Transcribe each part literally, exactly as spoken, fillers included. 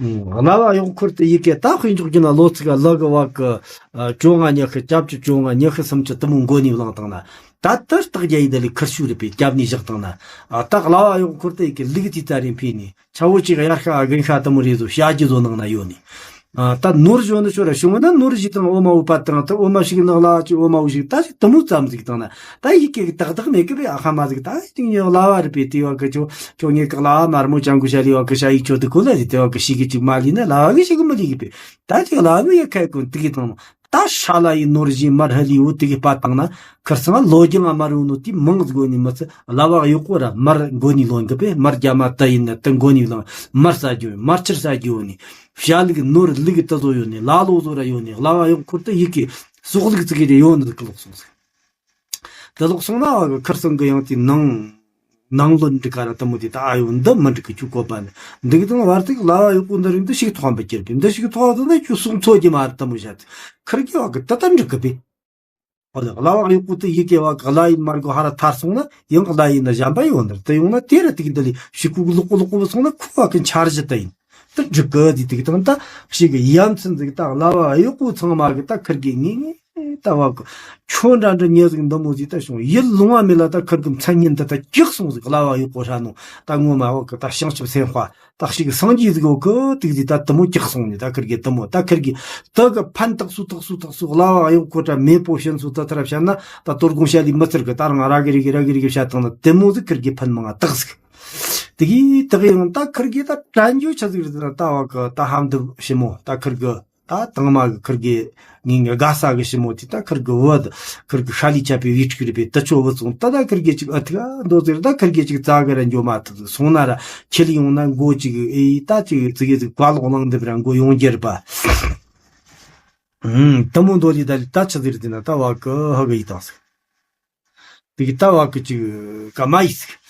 ཨང་། གླ་བ་གཡོག་འཁོར་དེ་ཡི་གེ་ད་དཔེ་འཇོག་རྒྱུ་ན་ལོ་ཚིགས་ལ་གི་བ་གི་ཨ་བཅོ་ལྔ་ཉི་ཤུ་བཅུ་བཅུ་བཅོ་ལྔ་ཉི་ཤུ་སུམ་ཅུ་དེ་མོ་མགོ་ནས་བླངས་བཏང་ན། ད་དེར་རྟགས་རྒྱ་ཡི་དེ་ལས་ཁུར་ཤུ་རེད་པས་རྒྱབ་ནས་བཞག་བཏང་ན། ཨ་ད་གླ་བ་གཡོག་འཁོར་དེ་ཡི་གེ་ལུག་དེ་ད་རིང་ཕེ་ནས་ཆ་བོ་ཅིག་གཡར་ཤ་རྒན་ཤ་དེ་མོ་རེད་ཟོ་བྱ་རྒྱུ་ཟོ་ནང་ན་ཡོད་ནས། ཨ་ད་ནོར་ཞོན་ནི་ཤོར་ར་བྱུང་ན་ནོར་ཞིག་དང་འོ་མ་འུ་པ་དང་ད་འོ་མ་ཞིག་ནག་ལ་ཅིག་འོ་མ་འུ་ཞིག་ད་ཞིག་དེ་མོ་ཙམ་ཟིག་བཏང་ན། ད་ཡི་གེ་གི་ཏག་ཏག་མེད་གི་བས་ཨ་ཧ་མ་ཟིག་ད་ཅིག་ཉི་གླ་བ་རེད་པས་དེ་བ་གི་ཅོ་ཅོ་ངེད་གི་གླ་བ་དམར་མོ་ཅང་གུ་ཤ་ལི་བ་གི་ཤ་ཡིག་ཆོ་དུ་ཁོ་ལ་རེད་དེ་བ་གི་ཤིག་གི་ཅིག་མ་ལི་ན་གླ་བ་གི་ཤིག་གི་མི་ལི་གི་པས། ད་ཅིག་གླ་བ་ཡི་ཁ་ཀུན་དུ་གི་བཏང་ན། ད་ཧྲ་ལ་ཡི་ནོར་བཞིན་མར་ཧ་ལི་འུ་དུ་གི་པ་བཏང་ན། ཁིར་སང་ལོ་རྒྱུས་ང་མ་རུ་ནོ་དེ་མང་ཟིག་འོ་ནི་མི་ཚེ་གླ་བ་གཡོག་པོ་ར་མར་མགོ་ནི་ལོན་གི་པས་མར་རྒྱ་མ་ད་ཡིན་ན་དུ་མགོ་ནི་ལོན་མར་ས་རྒྱུ་མར་ཆིར་ས་རྒྱུ་འོ་ནི། བྱ་ལུག་ནོར་ལུག་དུ་བཟོ་ཡོད་ནི་ལ་ལོ་བཟོ་ར་ཡོད་ནི་གླ་བ་གཡོག་འཁོར་དུ་ཡི་གེ་སོག་ལུག་ཙི་གི་རེ་ཡོད་ནི་ཀི་ལོག་སོང་ཟིག་དེ་ལོག་སོང་ན་ཁིར་སང་གི་ཡང་དེ་ནང་ནང་ལོན་འགྲིག་ག་ར་དེ་མོ་དེ་ད་ཨ་ཡོད་འདི་མི་འགྲིག་གི་ཁྱོད་བཀོད་པ་ནི་འདི་གི་དང་བར་དུ་གླ་བ་གཡོག་པོ་འདི་རིང་འདི་ཞིག་ཐོག་འབུད་ཀྱིར་པས་འདི་ཞིག་ཐོག་དུ་ན་ཁྱོད་སོང་ཚོད་ཀྱི་མ་རེད་དེ་མོ་བཤད། ཁིར་གི་བ་གི་ད་ད་འགྲིག་གི་པས། ཨོ་ལེ་གླ་བ་གཡོག་པོ་དེ་ཡི་གེ་བ་གི་གླ་ཡིན་མར་གོ་ཧ་ར་ཐར་སོང་ན་ཡང་གླ་ཡིན་ན་གཞན་པ་ཡོང་ནི་རེད། དེ་ཡོང་ན་དེ་ར་དེ་གི་འདི་ལས་ཕྱི་ཁུག་ལོག་པོ་ལོག་པོ་སོང་ན་ཁུ་བ་གི་འཆར་གཞི་དེ་ཡིན། དེ་འགྲིག་གི་དེ་དེ་གི་དང་ད་ཞིག་གི་ཡ་མཚན་ཟིག་ད་གླ་བ་གཡོག་པོ་ཚང་མ་གི་ད་ཁིར་གི་ངེས་ངེས་ད་བ་གི་ཁྱོད་འདྲ་འདྲ་ཉེ་ཟིག་འདི་མོ་ཟིག་ད་བྱུང་ཡིད་ལོང་བ་མེད་ལ་ད་ཁིར་གི་མཚན་སྙན་ད་ད་སྐྱག་སོང་ཟིག་གླ་བ་གཡོག་པོ་ཧྲ་ནོ་ད་ངོ་མ་བ་གི་ད་བྱང་ཆུབ་སེམས་དཔའ། ད་ཞིག་སངས་རྒྱས་ཟིག་ཡོད་གི་དུག་ཟིག་ད་དུ་མོ་སྐྱག་སོང་ནི་ད་ཁིར་གི་དུ་མོ་ད་ཁིར་གི་དུ་གི་ཕན་ཐག་སུ་ཐག་སུ་ཐག་སུ་གླ་བ་གཡོག་པོ་ད་མེད་པོ་ཕྱིན་སུ་ད་ཐར་བཤད་ན་ད་དོ་དགོང་བཤད་ལི་མི་ཚར་གི་ད་རང་ར་གི་རི་གི་ར་གི་རི་གི་བཤད་དང་ན་དུ་མོ་ཟིག་ཁིར་གི་ཕན་མང་ང་དག་ཟིག་དེ་གི་དག་ཡང་ད་ཁིར་གི་ད་དྲན་རྒྱུ་ཆ་ཟིག་རེད། ད་བ་གི་ད་ཧམ་དུ་ཞི་མོ་ད་ཁིར་གི་ད་དང་མ་གི་ཁིར་གི་ངའི་དགའ་ས་གི་ཞི་མོ་དེ་ད་ཁིར་གི་བུ་ཁིར་གི་ཤ་ལི་ཆ་པའི་བི་ཁྲིག་རེད་པས་ད་ཆོ་བུ་སོང་ད་ད་ཁིར་གི་ཅིག་ཨ་ཐི་ག་འདོ་ཟེར་ད་ཁིར་གི་ཅིག་རྩ་གི་ར་འཇོ་མ་ཐུབ་སོང་ན་ར་ཁྱེད་ལ་ཡོང་ན་མགོ་ཅིག་ཨེ་ད་ཅིག་ཙི་གི་ཟིག་བཀའ་ལོག་གླང་འདེབས་ར་མགོ་ཡོང་རྒྱལ་པ། ཨུམ་དུ་མོ་འདོ་ལི་ད་ལི་ད་ཆི་ཟེར་དེ་ན་ད་བ་གི་ཧ་གི་ཡི་དང་ཟིག་དེ་གི་ལྟ་བ་གི་ཅིག་ག་མ་ཡིས་ཟིག་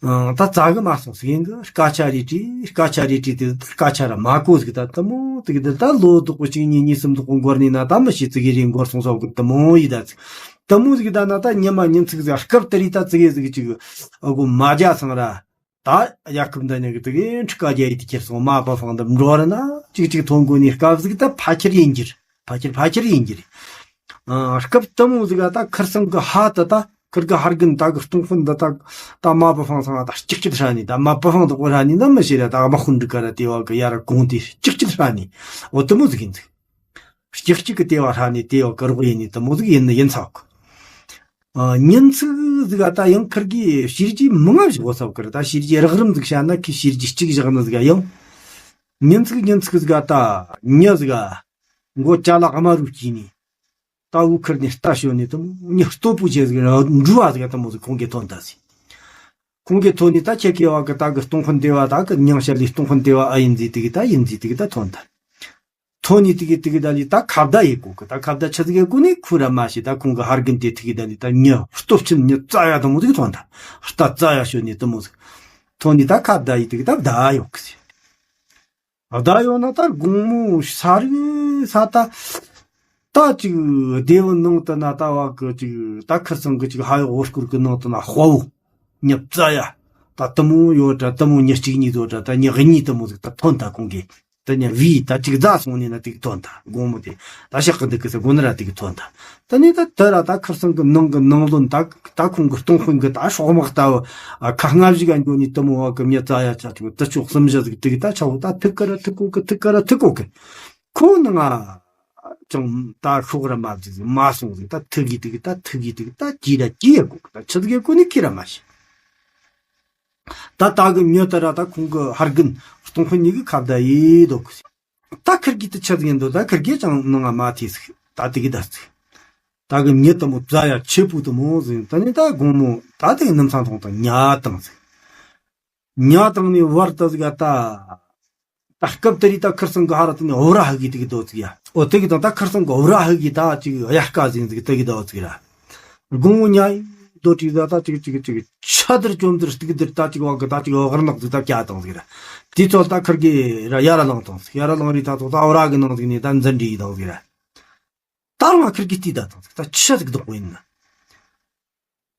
ཨང་ད་རྩ་གི་མ་སོང་ཟིག་ཡིན་གི་སྐད་ཆ་རེ་དྲིས་སྐད་ཆ་རེ་དྲིས་དེ་ད་སྐད་ཆ་ར་མ་གོ་ཟིག་ད་དུ་མོ་དེ་གི་དེ་ད་ལོ་དུ་གོ་གཅིག་གཉིས་གཉིས་གསུམ་དུ་གོ་འགོར་ནི་ན་ད་མི་ཤེས་ཙི་གི་རེ་འགོར་སོང་ཟོག་གི་དུ་མོ་ཡི་ད་ཟིག་དུ་མོ་ཟིག་ད་ན་ད་ཉི་མ་ཉིན་ཚིག་ཟིག་སྐབས་དེ་རི་ད་ཙི་གི་ཟིག་ཅིག་ཨ་གོ་མ་རྒྱ་སང་ར། ད་ཡ་སྐབས་འདི་ནས་གི་དེ་གི་འཁྲིག་ཀ་རྒྱ་ཡི་དེ་ཁྱེར་སོང་མ་པ་ཕང་འདི་འགྲོ་ར་ན་ཅིག་ཅིག་ཐོན་གོ་ནི་སྐབས་ཟིག་ད་ཕ་ཁྱེར་ཡིན་གྱིར་ཕ་ཁྱེར་ཕ་ཁྱེར་ཡིན་གྱིར། ཨ་སྐབས་དུ་མོ་ཟིག་ད་ཁིར་སང་གི་ཧ་ད་ད་ཁིར་གི་ཧར་གིན་ད་གི་སྟོང་ཕུན་འདི་ད་ད་མ་པ་ཕང་སང་ད་ཅིག་ཅིག་ཧྲ་ནི་ད་མ་པ་ཕང་ད་གོ་ཧྲ་ནི་ན་མི་ཤེས་ར་ད་མ་ཁུན་འདི་ག་ར་དེ་བ་གི་ཡ་ར་གོང་དེ་ཅིག་ཅིག་ཧྲ་ནི་འོ་དུ་མོ་ཟིག་ཡིན་ཟིག་ཅིག་ཅིག་གི་དེ་བ་ཧྲ་ནི་དེ་བ་གི་རོགས་ཡིན་ནི་དུ་མོ་ཟིག་ཡིན་ནི་ཡིན་ཚ་གི་ཨ་ཉིན་ཚིག་ཟིག་ཨ་ད་ཡང་ཁིར་གི་བྱས་རྗེས་མང་ང་བཞག་གོ་ས་བོ་ཁིར་ད་བྱས་རྗེས་རགས་རིམ་ཟིག་བཤད་ན་ཁི་བྱས་རྗེས་གཅིག་བཞག་ནི་ཟིག་ཨ་ཡང་ཉིན་ཚིག་ཉིན་ཚིག་ཟིག་ཨ་ད་ཉི་ཟིག་ཨ་མགོ་ཅ་ལག་དམར་རུ་སྐྱེས་ནི་ད་འུ་ཁིར་ནི་རྟ་ཞོན་ནི་དུ་མོ་ཉི་སྟོབས་པོ་ཆེ་ཟིག་ར་འབྲུ་བ་ཟིག་ཨ་དུ་མོ་ཟིག་ཁོང་གི་ཐོན་ད་ཟིག་ཁོང་གི་ཐོན་ནི་ད་ཁྱེད་ཀྱི་བ་གི་ད་གི་སྟོང་ཕུན་དེ་བ་ད་གི་མྱང་ཤར་ལི་སྟོང་ཕུན་དེ་བ་ཨ་ཡིན་ཟིག་དེ་གི་ད་ཡིན་ཟིག་དེ་གི་ད་ཐོན་ད། ཐོན་ནི་དེ་གི་དེ་གི་ད་ལི་ད་ཁ་བརྡ་ཡེད་གོ་གི་ད་ཁ་བརྡ་ཆི་ཟིག་ཡེད་གོ་ནི་ཁུ་ར་མ་ཤེས། ད་ཁོང་གི་ཧར་གིན་དེ་དེ་གི་ད་ལི་ད་ཉི་སྟོབས་ཆེན་ཉི་རྩ་ཡ་དུ་མོ་ཟིག་ཐོན་ད། རྟ་རྩ་ཡ་ཞོན་ནི་དུ་མོ་ཟིག་ཐོན་ནི་ད་ཁ་བརྡ་ཡེད་དེ་གི་ད་བརྡ་ཡོད་གི་ཟིག་བརྡ་ཡོད་ན་ད་དགོང་མོ་ས་རུ་ས་ད་ད་ཅིག་སྡེ་བའི་ནང་དུ་ན་ད་བ་གི་ཅིག་ད་ཁིར་ཚང་གི་ཅིག་ཧ་ཡོག་འོ་སྐོར་གི་ནང་དུ་ན་དཔའ་བོ་ཉི་རྩ་ཡ་ད་དུ་མོ་ཡོད་དྲ་དུ་མོ་ཉི་གཅིག་གཉིས་ཡོད་དྲ་ད་ཉི་གཉིས་དུ་མོ་ཟིག་ད་ཐོན་ད་ཁོང་གི་ད་ཉི་བི་ད་ཅིག་རྫ་སོང་ནས་ན་དེ་གི་ཐོན་ད་དགོང་མོ་དེ་ད་ཞག་གི་འདུག་གི་ས་དགོང་ན་ར་དེ་གི་ཐོན་ད། ད་ནི་ད་ད་ར་ད་ཁིར་ཚང་གི་ནང་གི་ནང་ལོན་ད་ད་ཁོང་གི་སྟོང་ཕུན་གི་ད་སྲོག་དམག་ལྟ་བུ་ཨ་ཁ་སྔ་བཞི་ག་འགྱོ་ནི་དུ་མོ་བ་གི་མྱི་རྩ་ཡ་ཆ་ཆུ་དུ་ཆོག་གསུམ་བཞི་ཟིག་དེ་གི་ད་ཆ་བོ་ད་ཐུག་གི་ར་ཐུག་གོ་གི་ཐུག་གི་ར་ཐུག་གོ་གི་ཁོ་ནང་ང་ཅང་ད་ཤོག་ར་མ་ཟིག་ཟིག་མ་སོང་ཟིག་ད་ཐུག་གི་དེ་གི་ད་ཐུག་གི་དེ་གི་ད་ཀྱི་ར་ཀྱི་ཡ་གོ་གི་ད་ཆི་ཟིག་ཡ་གོ་ནི་ཁི་ར་མ་ཤེས། ད་ད་གི་མྱི་ད་ར་ད་ཁོང་གི་ཧར་གིན་སྟོང་ཕུན་གཉིས་གི་ཁ་བརྡ་ཡེད་དོ་གི་ཟིག་ད་ཁིར་གི་དུ་ཆ་ཟིག་ཡིན་དོ་ད་ཁིར་གི་ཅང་ནང་ང་མ་ཐེ་ཟིག་ད་དེ་གི་ད་ཟིག་ད་གི་མྱི་དུ་མོ་རྫ་ཡ་ཆེ་པོ་དུ་མོ་ཟིག་ད་ནི་ད་དགོང་མོ་ད་དེ་གི་ནམ་སང་ཐོང་དང་ཉ་དང་ཟིག་ཉ་དང་ནི་བར་དུ་ཟིག་ད་ད་སྐབས་དེ་རི་ད་ཁིར་ཚང་གི་ཧ་ར་དུ་ནི་འོ་ར་ཧ་གི་དེ་གི་དོ་ཟིག་ཡ་འོ་དེ་གི་དང་ད་ཁིར་ཚང་གི་འོ་ར་ཧ་གི་ད་ཅིག་དབྱར་ཁ་ཟིན་ཟིག་དེ་གི་དོ་ཟིག་ར་དགོང་མོ་ཉ་ཡི་དོ་དྲི་ཟ་ད་ཅིག་ཅིག་ཅིག་ཆ་དིར་བཅོམ་དིར་སྟིག་དིར་ད་ཅིག་བ་གི་ད་ཅིག་འོ་གར་ནག་ཟིག་ད་བཀྱ་དང་ཟིག་ར་དེ་ཚོ་ད་ཁིར་གི་ར་ཡ་ར་ལང་དང་ཟིག་ཡ་ར་ལང་རི་ད་ཚོ་ད་འོ་ར་གི་ནང་ཟིག་ནི་ད་འཛིན་དྲི་ཡི་དང་ཟིག་ར། ད་རང་ཁིར་གི་ལྟོས་ད་དང་ད་ཆི་ཟིག་འདུག་གོ་ཡིན་ན།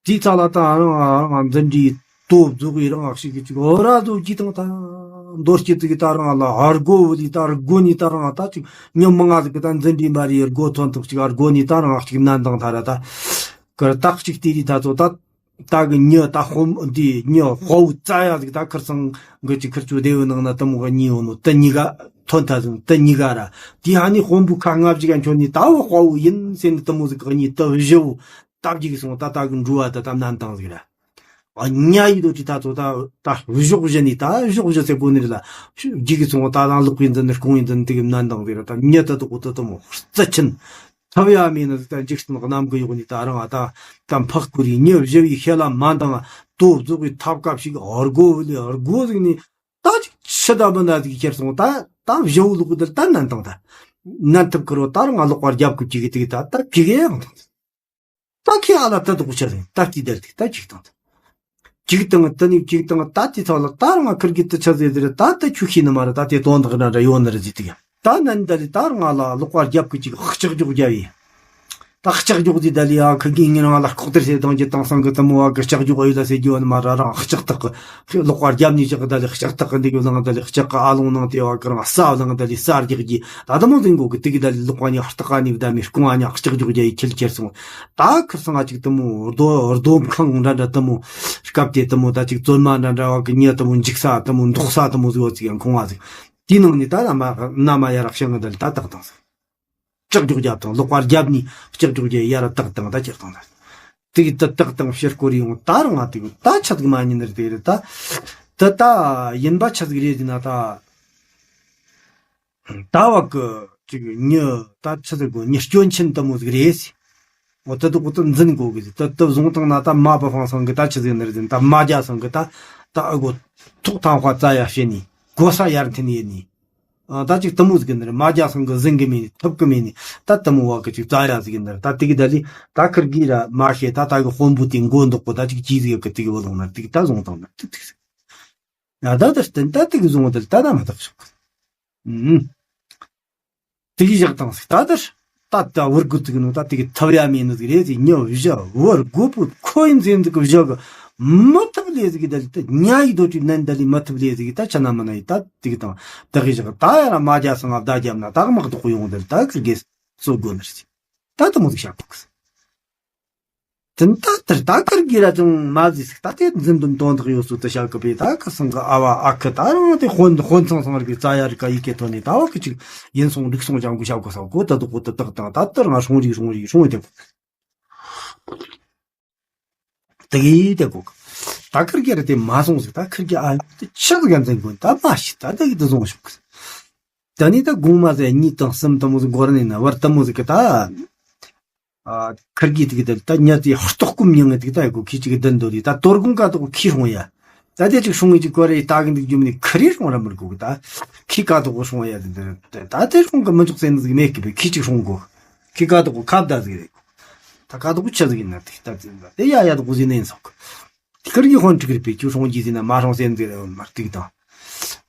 དེའི་ཚ་ལ་ད་རང་རང་འཛིན་གྲྭའི་ལྟོ་རྫོགས་ཡི་རང་ཞིག་གི་ཅིག་འོ་ར་རྫོགས་ཀྱི་དང་ད་ མདོ་སྐྱིད་ཅིག་ད་རང་ལ་ཧར་སྒོ་བུ་ལི་ད་སྒོ་ནི་ད་རང་ད་ཅིག་མྱི་མང་ང་ཟིག་གི་ད་འཛིན་གྲྭའི་མ་རི་སྒོ་ཐོན་ཐུབ་ཅིག་ཧར་སྒོ་ནི་ད་རང་ཅིག་ནན་དང་ཐ་ར་ད་གར་ད་ཅིག་དེ་རི་ད་ཚོ་ད་ད་གི་མྱི་ད་དཔོན་འདི་མྱི་དཔའ་བོ་ཙ་ཡ་ཟིག་ད་ཁིར་ཚང་གི་ཅིག་ཁིར་ཆུ་སྡེ་བའི་ནང་ན་ད་མོ་ག་གཉིས་ཡོད་ནོ་ད་གཉིས་ཀ་ཐོན་ཐ་ཟིག་ད་གཉིས་ཀ་ར་དེ་ཧ་ནི་དཔོན་པོ་ཁ་ལྔ་བཞི་ག་འཁྱོན་ནི་ད་བོ་དཔའ་བོ་ཡིན་ཟེར་ནི་ད་མོ་ཟིག་ག་གཉིས་ད་བཞི་བོ་ད་བརྒྱུད་གི་སོང་ད་ད་གི་འགྲོ་བ་ད་ད་ནན་དང་ཟིག་ར། ཨ་ཉ་ཡི་དོ་ཅི་ད་ཚོ་ད་ད་གཞོགས་བཞི་ནི་ད་གཞོགས་བཞི་ཟེར་གོ་ནི་རེད་ལ། རྒྱུ་གི་ཚོང་ད་ད་ལོག་གི་འཛིན་ནི་སྐོང་ཡི་འཛིན་དེ་གི་ནན་དང་ཟེར་ད་ཉ་ད་དོ་གོ་ད་དོ་མོ་རྩི་ཆེན། ཐབས་ཡ་མེད་ནི་ད་འཇིག་རྟེན་གནམ་གི་ཡོག་ནི་ད་རང་ཨ་ད་ད་འཕགས་ཀུ་རི་ཉ་བཞི་བའི་ཤེ་ལ་མ་འདང་དོ་རྫོགས་གི་ཐབས་སྐབས་ཤིག་ཨར་གོ་བི་ལི་ཨར་གོ་ཟིག་ནི་ད་ཅིག་ཤི་ད་མི་ན་ཟིག་ཁྱེར་སོང་ད་ད་བཞི་བོ་ལོག་གི་དལ་ད་ནན་དང་ད་ནན་ཐབས་ཀི་རོ་ད་རང་ཨ་ལོག་པར་རྒྱབ་གི་བཅུག་གི་དེ་གི་ད་ད་བཅུག་གི་ཡང་དང་། ད་ཁྱེད་ཨ་ལ་ད་དུ་ཆ་རེད་ད་ཅི་བདར་ཏེ་ད་ཅིག་དང་། ཅིག་དང་ད་ནི་ཅིག་དང་ད་ཅི་ཚ་ལ་ད་རང་ཁིར་གི་ཏི་ཆ་ཟེར་ཟེར་ད་ད་ཆུ་ཤི་ནི་མ་རེད་ད་དེ་དོན་དག་འདྲ་འདྲ་ཡོད་ནི་རེད་ཟེར་ཏེ་ད་ནན་ད་ལི་ད་རང་ལ་ལོག་པ་རྒྱབ་གི་ཅིག་ལྕགས་རྒྱུག་རྒྱབ་ཡི། ད་ལྕགས་རྒྱུག་ཟེར་ད་ལི་ཨ་ཁི་གི་ངི་རང་ལ་ལྐོག་དེར་ཟེར་དང་ཅི་དང་སང་གི་ད་མོ་ཨ་གི་ལྕགས་རྒྱུག་ཨ་ཡི་ལ་ཟེར་རྒྱུ་ནི་མ་ར་རང་ལྕགས་ཐག་གི་ལོག་པ་རྒྱབ་ནི་ཅག་གི་ད་ལི་ལྕགས་ཐག་གི་འདི་གི་ལང་ད་ལི་ལྕགས་གི་ཨ་ལོང་ནང་དེ་བ་གི་རང་ས་ལང་ད་ལི་ས་རྒྱག་གི་ད་ད་མོ་ཟིན་གོ་གི་དེ་གི་ད་ལི་ལོག་པ་ནི་ཧར་ཐག་ཨ་ནི་བདའ་མི་སྐོང་ཨ་ནི་ལྕགས་རྒྱུག་རྒྱ་ཡི་ཁྱེར་ཁྱེར་སོང་། ད་ཁིར་སང་ང་ཅིག་དུ་མོ་རྡོ་རྡོ་ཁང་འདྲ་འདྲ་དུ་མོ་སྐབས་དེ་དུ་མོ་ད་ཅིག་བཙོན་མ་འདྲ་འདྲ་བ་གི་ཉེ་དུ་མོ་འཇིག་ས་དུ་མོ་འདུག་ས་དུ་མོ་ཟིག་ཡང་ཁོང་བ་ཟིག་དེའི་ནང་ནས་ད་ན་མ་ན་མ་ཡ་ར་ཤང་ད་ལི་ད་བཏགས་དང་ཟིག་ལྕགས་རྒྱུག་རྒྱབ་དང་ལོག་པར་རྒྱབ་ནི་ལྕགས་རྒྱུག་རྒྱ་ཡ་ར་བཏགས་དང་ད་ཁྱེར་དང་ད་དེ་གི་ད་བཏགས་དང་ཕྱིར་སྐོར་ཡོང་ད་རང་ང་དེ་གི་ད་ཆ་ཟིག་མ་ཉིན་ནར་དེ་རེད་ད་ད་ད་ཡིན་པ་ཆ་ཟིག་རེད་ཟིན་ན་ད། ད་བ་གི་ཅིག་ཉི་ད་ཆི་ཟིག་གོ་ཉི་སྐྱོན་ཆེན་དུ་མོ་ཟིག་རེད་སི། འོ་ད་དུ་གོ་ད་འཛིན་གོ་གི་ཟི་ད་ད་བཟུང་བཏང་ན་ད་མ་པ་ཧྥང་སང་གི་ད་ཆི་ཟིག་ནི་རེད་ཟིན་ད་མ་རྒྱ་སང་གི་ད་ད་ཨ་གོ་ཐོག་ཐང་ཁ་ཙ་ཡ་ཤེ་ནི་གོ་ས་ཡར་འཐེན་ཡེ་ནི། ཨ་ད་ཅིག་དུ་མོ་ཟིག་གི་ནི་རེད་མ་རྒྱ་སང་གི་འཛིན་གི་མེ་ནི་ཐུབ་གི་མེ་ནི་ད་དུ་མོ་བ་གི་ཅིག་ཙ་ཡ་ཟིག་གི་ནི་རེད་ད་དེ་གི་ད་ལི་ད་ཁིར་གི་ར་མ་ཤེ་ད་ད་གི་དཔོན་པོ་དེ་མགོ་འདོག་གི་ད་ཅིག་ཅི་ཟིག་གི་དེ་གི་བ་ལོང་ན་དེ་གི་ད་བཟུང་བཏང་ན་དེ་དེ་ཟིག་ཡ་ད་དེར་བརྟེན་ད་དེ་གི་བཟུང་བ་དེར་ད་ད་མ་ཐག་ཆོག་གི། ཨུམ། དེ་གི་བཞག་དང་ཟིག་ད་དེར་ད་ད་བུར་དགུ་ཙིག་ནོ་ད་དེ་གི་ཐབས་ཡ་མེད་ནོ་ཟིག་རེད་ཟིག་ཉི་བཞི་བུར་དགུ་པོ་ཁོ་ཡིན་ཟིན་ཟིག་གི་བཞག་གི་མི་ཐབས་ལས་ཟིག་གི་ད་ལི་ད་ཉ་ཡི་དོ་ཅིག་ནན་ད་ལི་མི་ཐབས་ལས་ཟིག་གི་ད་ཆ་ན་མ་ན་ཡི་ད་དེ་གི་དང་ད་གི་བཞག་ད་ཡ་ར་མ་རྒྱ་སང་ཨ་བདའ་རྒྱབ་ན་ད་མག་དོག་ཡོང་ད་ལི་ད་གི་གེ་སོ་དགོ་ནི་རེད་ཟིག་ད་དུ་མོ་ཟིག་བཞག་གོ་གི་ཟིག་དེ་ད་དེར་ད་ཀིར་གི་ར་ཅང་མ་ཟིག་ཟིག་ད་དེ་འཛིན་དུ་དོན་དག་ཡོད་སུ་དུ་བྱ་གི་པས་ད་ཀི་སང་གི་ཨ་བ་ཨ་ཁུ་ད་རང་དེ་དཔོན་དཔོན་ཚང་ཚང་རིག་པའི་རྩ་ཡ་རིག་ག་ཡི་གེ་ཐོན་ནས་ད་བ་ཀི་ཅིག་ཡིན་སོང་འགྲིག་སོང་ཅང་གི་ཤ་གོ་ས་གོ་ད་དུ་གོ་ད་དག་དང་ད་དེར་ང་སྲུང་རིག་སྲུང་རིག་སྲུང་དེ་གོ་དེ་གི་དེ་གོ་ད་ཀིར་གི་ར་དེ་མ་སོང་ཟིག་ད་ཁིར་གི་ཨ་དེ་ཆི་ཟིག་ག་འཛིན་དགོས་ད་མ་ཤི་ད་དེ་གི་དེ་བཟུང་ཤོག་གི་ད་ནི་ད་དགོང་མ་ཟེ་གཉིས་དང་གསུམ་དུ་མོ་ཟིག་འགོར་ནས་ན་བར་དུ་མོ་ཟིག་གི་ད། ཨ། ཁིར་གི་དེ་གི་དེ་ད་ཉ་དེ་ཧུར་ཐོག་ཀུམ་མྱང་ངེ་དེ་གི་ད་ཡ་གོ་ཁི་ཅིག་གི་དེ་འདོད་དེ་ད་དོར་དགོང་ཀ་དོག་ཁི་སྲུང་ཡ། ད་དེ་ཅིག་སྲུང་ངེ་ཅིག་ཀོ་རེ་ད་གི་འདུག་རྒྱུ་མིན་ཁི་རི་སྲུང་ར་མི་དགོ་གི་ད། ཁི་ཀ་དོག་སྲུང་ཡ་དེ་འདི་ད་དེ་སྲུང་གི་མི་འཇོག་ཟེར་ནི་ཟིག་མེད་གི་བས་ཁི་ཅིག་སྲུང་གོ། ཁི་ཀ་དོག་ཁབ་ད་ཟིག་རེད་གོ། ད་ཀ་དོག་ཆ་ཟིག་ཡིན་ན་དེ་ད་དེ་ཡ་ཡ་དོག་ཟིག་ནས་ཡིན་སོག་གི། ཁིར་གི་ཧོན་ཁྲིག་རི་པའི་ཁྱུ་སྲུང་རྒྱུ་ཟིན་ན་མ་སྲུང་སེམས་ཟེར་མར་ཏིག་དང་།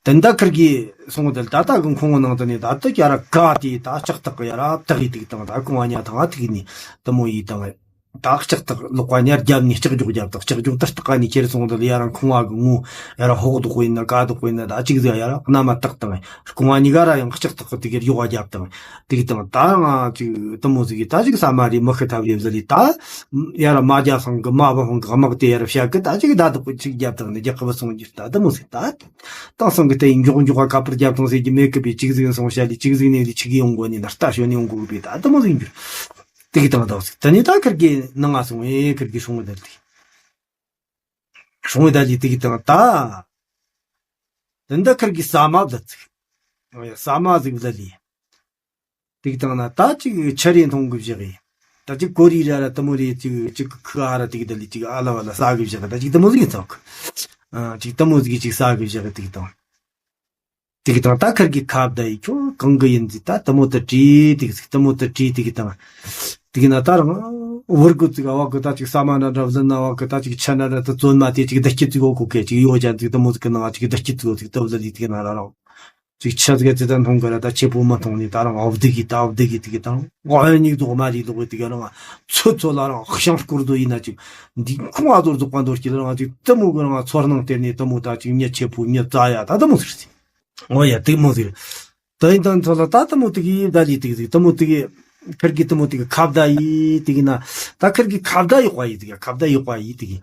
དེ་འདྲ་ཁིར་གི་སོང་དེ་ད་ལྟ་གི་ཁོང་ནང་དུ་ནི་ད་ལྟ་ཀྱ་ར་ག་དེ་ད་ལྕགས་ཐག་གི་ཡ་ར་ཐག་ཡི་ཏིག་དང་ད་ཀོང་བ་ཉ་ཐང་ཨ་ཐིག་ནི་དུ་མོ་ཡི་དང་། ད་ལྕགས་ཐག་ལོག་པ་ཉར་རྒྱབ་ནི་ལྕགས་རྒྱུག་རྒྱབ་དང་ལྕགས་རྒྱུག་ད་ལྟ་ཀ་ནི་ཁྱེར་སོང་དེ་ཡ་ར་ཁོང་བ་གི་ངོ་ཡ་ར་ཧོག་དོག་ཡིན་ན་ཀ་དོག་ཡིན་ན་ད་ཅིག་ཟེར་ཡ་ར་གནའ་མ་ཐག་དང་ཀོང་བ་ཉི་ག་ར་ཡང་ལྕགས་ཐག་གི་ཏིག་གི་རྒྱུག་རྒྱབ་དང་། དེ་གི་དང་ད་ང་ཅིག་དུ་མོ་ཟིག་གི་ད་ཅིག་ས་མ་རི་མི་ཤི་ཐབས་ཡོད་ཟེར་ལི་ད། ཡ་ར་མ་རྒྱ་སང་གི་མ་བ་ཧོང་གི་དམག་དེ་ཡ་ར་བཤད་གི་ད་ཅིག་ད་དུ་ཅིག་རྒྱབ་དང་ནི་རྒྱག་གི་བ་སོང་གི་ད་དུ་མོ་ཟིག་ད། དང་སང་གི་དེ་ཡིན་མགྱོགས་མགྱོགས་ཁ་པར་རྒྱབ་དང་ཟེར་གི་མེད་གི་པའི་ཅིག་ཟིག་སོང་བཤད་ལི་ཅིག་ཟིག་ནས་ལི་ཅིག་ཡོང་གོ་ནི་ན་ལྟ་ཞོན་ནི་ཡོང་གོ་གི་པའི་ད་དུ་མོ་ཟིག་འགྱུར། དེ་གི་དང་ད་ཟིག་ད་ནི་ད་ཁིར་གི་ནང་ང་སོང་ཨེ་ཁིར་གི་སྲུང་བ་དེ་ལི། སྲུང་བ་དེ་ལི་དེ་གི་དང་ད། དེ་འདྲ་ཁིར་གི་ས་མ་བཟའ་ཚིག་ས་མ་ཟིག་བཟའ་ལི། དེ་གི་དང་ན་ད་ཅིག་ཆ་རེ་མཐོང་གི་བཞག་ཡིན། ད་ཅིག་གོ་རི་ར་ར་དུ་མོ་རེ་ཅིག་ཅིག་ཁུ་ཨ་ར་དེ་གི་དེ་ལི་ཅིག་ཨ་ལ་བ་ལ་ས་གི་བཞག་ད་ཅིག་དུ་མོ་ཟིག་ཡིན་ཚོག་ཨ་ཅིག་དུ་མོ་ཟིག་ཅིག་ས་གི་བཞག་དེ་གི་དང་། དེ་གི་དང་ད་ཁིར་གི་ཁབ་ད་ཡི་ཁྱོད་གང་གི་ཡིན་ཟིག་ད་དུ་མོ་ད་བྲིས་དེ་གི་ཟིག་དུ་མོ་ད་བྲིས་དེ་གི་དང་། དེ་གི་ན་ད་རང་བུར་གུ་ཙིག་ཨ་བ་གི་ད་ཅིག་ས་མ་འདྲ་འདྲ་བཟི་ན་བ་གི་ད་ཅིག་ཆ་འདྲ་འདྲ་ད་བཙོན་མ་དེ་ཅིག་བདག་སྐྱིད་ཙིག་འོ་གོ་གེ་ཅིག་ཡོ་ཅན་ཙིག་དུ་མོ་ཟིག་གི་ནང་ཅིག་བདག་སྐྱིད་ཙིག་འོ་ཙིག་ད་བཟི་ལི་དེ་གི་ན་ར་རང་། ཅིག་ཆ་ཟིག་ཙི་ད་མཐོང་གི་ར་ད་ཆེ་པོ་མ་མཐོང་ནི་ད་རང་ཨ་བདེ་གི་ད་ཨ་བདེ་གི་དེ་གི་དང་ཨ་ཡ་ཉིག་རྫོགས་མ་རི་རྫོགས་གི་དེ་གི་རང་ཚོ་ཚོ་ལ་རང་ཤང་སྐོར་དུ་ཡིན་ན་ཅིག་འདི་ཁོང་ཨ་ཚོར་རྫོགས་པ་འདོར་གི་རང་ཅིག་དུ་མོ་གི་རང་ཚོར་སྣང་སྟེར་ནས་དུ་མོ་ད་ཅིག་ཉ་ཆེ་པོ་ཉ་ཙ་ཡ་ད་དུ་མོ་ཟེར་ཟིན། ཨོ་ཡ་དེ་མོ་ཟིག་ད་ཡིན་དང་ཚོ་ལ་ད་དེ་མོ་དེ་གི་ད་ལི་དེ་གི་དེ་མོ་དེ་གི་ཁིར་གི་དེ་མོ་དེ་གི་ཁ་བརྡ་ཡི་དེ་གི་ན་ད་ཁིར་གི་ཁ་བརྡ་ཡོད་པ་ཡི་དེ་གི་ཁ་བརྡ་ཡོད་པ་ཡི་དེ་གི་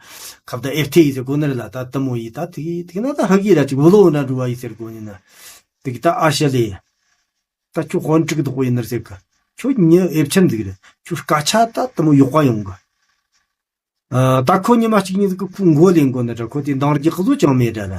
ཁ་བརྡ་ཨེབ་ཐེ་ཡི་ཟེར་གོ་ནར་ལ་ད་དེ་མོ་ཡི་ད་དེ་གི་དེ་གི་ན་ད་ཧ་གི་ར་ཅིག་བུ་ལོ་ན་འགྲུ་བ་ཡི་ཟེར་གོ་ནི་ན་དེ་གི་ད་ཨ་ཤ་ལེ། ད་ཁྱོད་དཔོན་ཕྲུག་དོག་པོ་ཡིན་ནར་ཟེར་གི། ཁྱོད་མྱི་ཨེབ་ཆེན་ཟིག་རེད། ཁྱོད་སྐད་ཆ་ད་དེ་མོ་ཡོག་པ་ཡོང་གི། ཨ། ད་ཁོ་ཉི་མ་གཅིག་གཉིས་ཟིག་གི་ཁོའི་མགོ་ལེན་གོ་ནི་འདྲ། ཁོ་དེ་འདང་རྒྱག་གི་བཟོ་ཅང་མེད་འདྲ་ལ།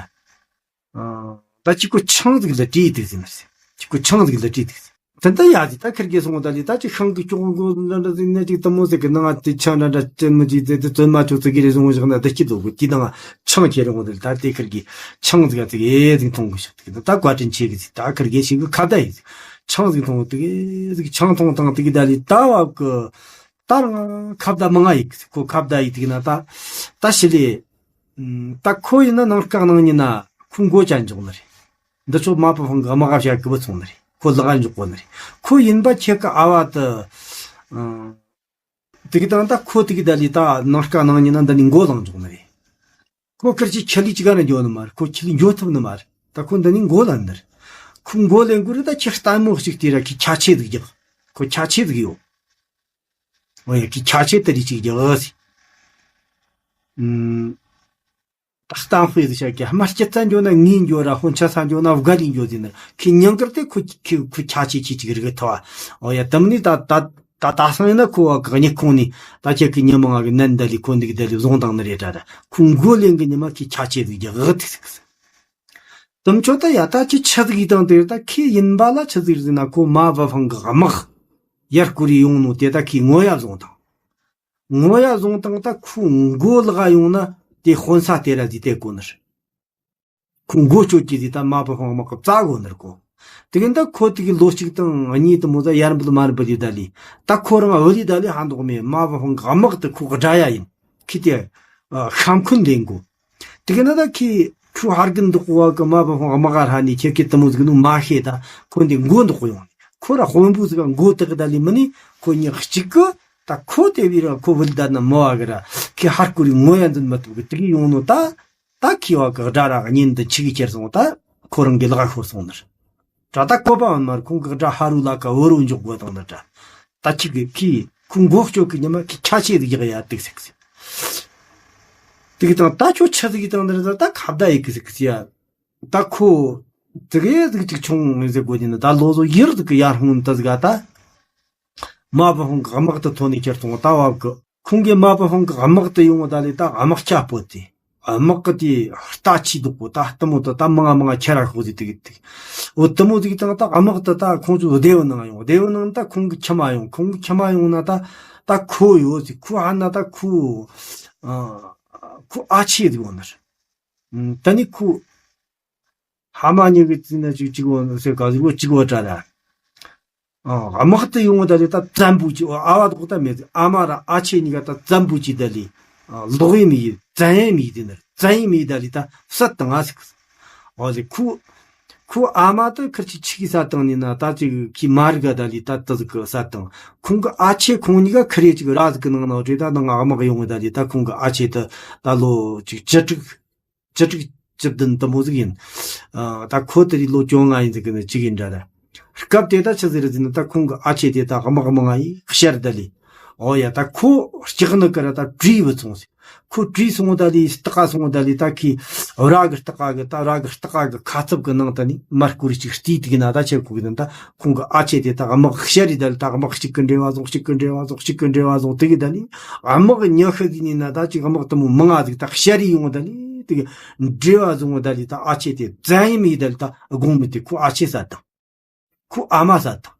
ཨ། ད་ཅིག་ཁོ་ཆང་ཟིག་ལ་བྲིས་འདུག་ཟེར་ནར་ཟེར། ཅིག་ཁོ་ཆང་ཟིག་ལ་བྲིས་འདུག་ཟེར། དེ་འདྲ་ཡ་ཟིག་ད་ཁིར་གེ་སོང་ད་ལི་ད་ཅིག་ཤང་གི་ཅོག་མགོ་འདྲ་འདྲ་ཟིག་ནས་ཅིག་དེ་མོ་ཟིག་གི་ནང་ང་དེ་ཆང་འདྲ་འདྲ་ཅི་མི་ཅིག་དེ་དེ་བཙོན་མ་ཆོག་ཟིག་གི་རེ་བཟུང་བཞག་ན་ད་སྐྱིད་འདུག་གི། དེ་ནང་ཆང་ཁྱེར་འོང་དེ་ད་དེ་ཁིར་གི་ཆང་ཟིག་ཨ་ཟིག་ཨེ་ཟིག་འཐུང་གི་ཤག་ད་བཀའ་དྲིན་ཆེ་གི་ཟིག་ད་ཁིར་གེ་ཞིག་གི་ཁ་བརྡ་ཡི་ཟིག་ཆང་ཟིག་འཐུང་དེ་གི་ཟིག་ཆང་འཐུང་དང་དེ་གི་ད་ལི་ད་བབ་གི་ད་རང་ཁ་བརྡ་མང་ང་ཡི་གི་ཟིག་ཁོ་ཁ་བརྡ་ཡི་དེ་གི་ན་ད་ད་ཞི་ལི་ད་ཁོ་ཡིན་ན་ནང་སྐག་ནང་ཉིན་ན་ཁོ་མགོ་ཅན་འཇོག་ནི་རེད། འདི་ཚོ་མ་བུ་ཧོང་གི་དམག་བྱ་གི་བུ་ཚོང་ནི་རེད། ཁོ་ལག་འཇོག་གོ་ནི་རེད། ཁོ་ཡིན་པ་ཁྱེད་ཀི་ཨ་བ་དི། དེ་གི་དང་ད་ཁོ་དེ་གི་ད་ལི་ད་ནང་སྐག་ནང་ཉིན་ན་འདི་ནི་མགོ་ལང་འཇོག་ནི་རེད། ཁོ་ཁར་ཅི་ཆི་ལི་ཅི་ག་ན་འགྱོ་ནི་མ་རེད། ཁོ་ཆི་ལི་འགྱོ་ཐུབ་ནི་མ་རེད། ད་ཁོ་འདི་ནི་མགོ་ལ་འདིར། ཁོ་མགོ་ལེན་གུ་རེད། ད་ཁྱི་ལྟད་མོ་ཞིག་དེ་ར་ཁྱི་ཁྱ་ཆེ་ཟིག་རྒྱག་ཁོ་ཁྱ་ཆེ་ཟིག་ཡོད། འོ་ཡ་ཁྱི་ཁྱ་ཆེ་དེ་རི་ཅིག་རྒྱག་ཟིག་ཨུམ། ད་གཏམ་དཔེ་ཟིག་བཤད་ཀྱི་དམར་སྐྱིད་ཙ་འགྱོ་ན་ངའི་འགྱོ་ར་ཧོན་ཆ་ས་འགྱོ་ན་བག་རིང་འགྱོ་ཟིན་ནི་ཁྱི་ཉང་ཀར་དེ་ཁོ་ཁྱི་ཁོ་ཁྱ་ཆེ་ཁྱི་ཅིག་རིག་ཐོ། འོ་ཡ་དམ་ནི་ད་ད། ད་ད་སང་ཡིན་ན་ཁོ་བ་གི་གཉིད་ཁོང་ནས་ད་ཁྱེད་ཀྱི་ཉི་མ་ང་གི་ནན་ད་ལི་ཁོ་འདི་གི་ད་ལི་བཟུང་བཏང་ནི་རེད་དྲ་ར། ཁོ་མགོ་ལེན་གི་ཉི་མ་ཁྱི་ཁྱ་ཆེ་ཟིག་རྒྱག་གི་ཟིག་དུམ་ཆོ་ད་ཡ་ད་ཁྱི་ཆི་ཟིག་ཡིན་དང་དེ་ད་ཁྱི་ཡིན་པ་ལ་ཆི་ཟིག་ཟིན་ན་ཁོ་མ་བ་ཧོང་གི་དམག་ཡར་བསྐོར་ཡོང་ནོ་དེ་ད་ཁྱི་ངོ་ཡ་བཟུང་བཏང་། ངོ་ཡ་བཟུང་བཏང་ད་ཁོ་མགོ་ལག་ཡོང་ན་དེ་དཔོན་ས་དེ་ར་ཟིག་དེ་གོ་ནི་རེད། ཁོ་མགོ་གཅོད་ཀྱི་ཟིག་ད་མ་བུ་ཧོང་དམག་གི་རྩ་གོ་ནར་གོ། དེ་གི་ད་ཁོ་དེ་གི་ལོ་གཅིག་དང་གཉིས་དུ་མོ་ད་ཡར་འབུད་མར་འབུད་ཡི་ད་ལི། ད་ཁོ་རང་བུ་ལི་ད་ལི་ཧ་འདོག་མེད། མ་བུ་ཧོང་གི་དམག་དེ་ཁོ་གི་དགྲ་ཡ་ཡིན། ཁི་དེ་ཤམ་འཁོན་ལེན་གོ། དེ་གི་ན་ད་ཁི་ཁོ་ཧར་གི་འདུག་གོ་བ་གི་མ་བུ་ཧོང་དམག་ག་ཧ་ནི་ཁྱེད་ཀྱི་དུ་མོ་ཟིག་ནུ་མ་ཤེས་ད་ཁོ་འདི་མགོ་འདོག་གོ་ཡོང་། ཁོ་ར་དཔོན་པོ་ཟིག་ག་མགོ་དག་ད་ལི་མི་ནི་ཁོ་ཉག་གཅིག་གི་ད་ཁོ་དེ་བི་ར་ཁོ་བུ་ལི་ད་ན་མོ་བ་གི་ར་ཁི་ཧར་ཀུ་རི་ངོ་ཡ་འཛིན་མ་ཐུབ་གི་དེ་གི་ཡོང་ནོ་ད། ད་ཁི་བ་གི་དགྲ་ར་གཉེན་དུ་ཆི་གི་ཁྱེར་སོང་ད་ཁོ་རང་གི་ལག་ཤོར་སོང་ནར། དྲ་ད་ཀོ་པ་བན་མར་ཁོང་གི་དགྲ་ཧ་རུ་ལ་ཀ་བུ་རུ་འཇོག་དགོས་དང་ནི་དྲ། ད་ཁྱི་གི་ཁི་ཁོ་མགོ་གཅོད་གི་ཉི་མ་ཁི་ཁྱ་ཆེ་ཟིག་རྒྱག་ཡ་ཏིག་ཟིག་ཟིག་ཏིག་དང་ད་ཁྱོད་ཆི་ཟིག་དང་ནི་ད་ཁ་བརྡ་ཡི་གི་ཟིག་ཟིག་ཡ། ད་ཁོ་དེ་གི་ཟིག་ཅིག་ཆུང་ངེ་ཟིག་དགོས་ཀྱི་ནི་ད་ལོ་ཟོ་ཡིར་ཟིག་གི་ཡར་སྔོན་ད་ཟིག་ད། མ་བུ་ཧོང་གི་དམག་དེ་ཐོན་ནས་ཁྱེར་སོང་ད་བབ་གི། ཁོང་གིས་མ་བུ་ཧོང་གི་དམག་དེ་ཡོང་ད་ལས་ད་དམག་སྐྱ་སྤོ་དེ། དམག་གི་དེ་རྟ་ཆས་འདུག་གོ་ད་ལྟ་མོ་ད་ད་མང་ང་མང་ང་ཁྱེར་ར་ཤོག་ཟིག་དེ་དེ། འོ་དེ་མོ་ཟིག་དང་ད་དམག་དེ་ད་ཁོང་ཚོ་སྡེ་བ་ནང་ཡོང་། སྡེ་བ་ནང་ད་ཁོང་གི་ཁྱིམ་མ་ཡོང་། ཁོང་གི་ཁྱིམ་མ་ཡོང་ན་ད་ད་ཁོ་ཡོད་ཟིག་ཁོ་ཧ་ན་ད་ཁོ་ཁོ་ཨ་ཆེ་ཟིག་ཡོང་ནར། ད་ནི་ཁོ། ཕ་མ་གཉིས་ཀྱི་རྩིས་ན་གཅིག་གཅིག་བོ་ཟེར་ག་ཟིག་བོ་གཅིག་བོ་དྲ་ར། ཨ་དམག་དེ་ཡོང་བ་ད་ལས་ད་བཙན་པོ་གཅིག་ཨ་བ་དོག་ད་མེད་ཟིག་ཨ་མ་ར་ཨ་ཆེ་གཉིས་ཀ་ད་བཙན་པོ་གཅིག་ད་ལས་ལོག་ཡིན་མི་ཡིན་བཙན་ཡིན་མི་ཡིན་དེ་ནར་བཙན་ཡིན་མི་ཡིན་ད་ལས་ད་བསད་དང་ང་ཟིག་ཨོ་ཟིག་ཁུ་ཁུ་ཨ་མ་ད་ཁིར་ཆི་ཆི་གི་བསད་དང་ནི་ན་ད་ཅིག་ཁི་མ་རི་ག་ད་ལས་ད་ད་ཟིག་གི་བསད་དང་ཁོང་གི་ཨ་ཆེ་ཁོང་གཉིས་ཀ་ཁི་རེ་ཅིག་ར་ཟིག་གི་ནང་ན་རེ་ད་ནང་དམག་ཡོང་བ་ད་ལས་ད་ཁོང་གི་ཨ་ཆེ་ད་ད་ལོ་ཅིག་བཅུ་དྲུག་བཅུ་དྲུག་བཅུ་བདུན་དུ་མོ་ཟིག་ཡིན། ཨ་ད་ཁོ་དེ་རིང་ལོ་བཅོ་ལྔ་ཡིན་ཟིག་གི་ནི་གཅིག་ཡིན་འདྲ་ར། སྐབས་དེ་ད་ཆི་ཟིག་རེད་ཟེར་ན་ད་ཁོང་གི་ཨ་ཆེ་དེ་ད་དམག་མང་ང་ཡིས་ཤར་ད་ལི། ཨོ་ཡ་ད་ཁོ་ལྕགས་ནི་ཀ་ར་ད་བྲིས་བུད་སོང་ཟིག་ཁོ་བྲིས་སོང་ད་ལི་སྟག་ག་སོང་ད་ལི་ད་ཁི་ར་གི་སྟག་ག་གི་ད་ར་གི་སྟག་ག་གི་ཁ་ཚབ་གི་ནང་ད་ནི་མར་སྐོར་ཅིག་བལྟས་དེ་གི་ན་ད་ཆེ་ཁོ་གི་ན་ད། ཁོང་གི་ཨ་ཆེ་དེ་ད་དམག་ཤར་རི་ད་ལི་ད་དམག་གཅིག་གི་འབྲེལ་བ་བཟུང་། གཅིག་གི་འབྲེལ་བ་བཟུང་། གཅིག་གི་འབྲེལ་བ་བཟུང་། དེ་གི་ད་ནི་དམག་ཉི་ཤུ་གི་ནི་ན་ད་ཅིག་དམག་དུ་མོ་མང་ང་ཟིག་ད་ཤར་རི་ཡོང་ད་ནི་དེ་གི་འབྲེལ་བ་བཟུང་ད་ལི་ད་ཨ་ཆེ་དེ་བཙན་ཡིན་མི་ད་ལི་ད་དགོང་མི་དེ་ཁོ་ཨ་ཆེ་ས་དང་ཁོ་ཨ་མ་ས་དང་